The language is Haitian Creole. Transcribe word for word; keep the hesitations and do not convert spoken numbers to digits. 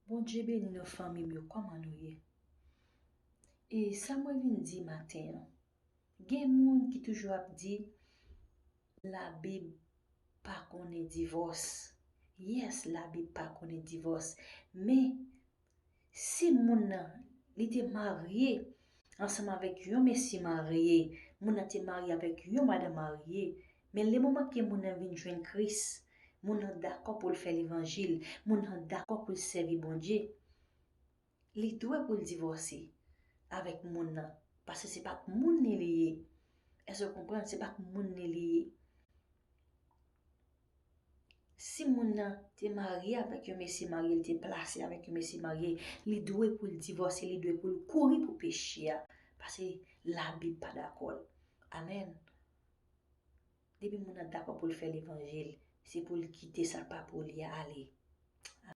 Bondye beni nou, fanmi m yo, kòman nou ye? E sa mwen vin di maten an, gen moun ki toujou ap di Labib pa konnen divòs. Yes, Labib pa konnen divòs, men si moun nan li te marye ansanm avèk yon mesye marye, moun nan te marye avèk yon madanm marye, men le moman ke moun nan vin jwenn Kris, moun nan dakò pou l fè levanjil, moun nan dakò pou l sèvi Bondye, li dwe pou l divòse avèk moun nan, paske se pa k moun li li ye. Èske w konprann? Se pa k moun li li ye. Si moun nan te marye avèk yon mesye marye, li te plase avèk yon mesye marye, li dwe pou l divòse, li dwe pou l kouri pou peche a, paske Labib pa dakò l. Amèn. Depi moun nan dakò pou l fè levanjil, se pou l kite sa k pa pou li a ale.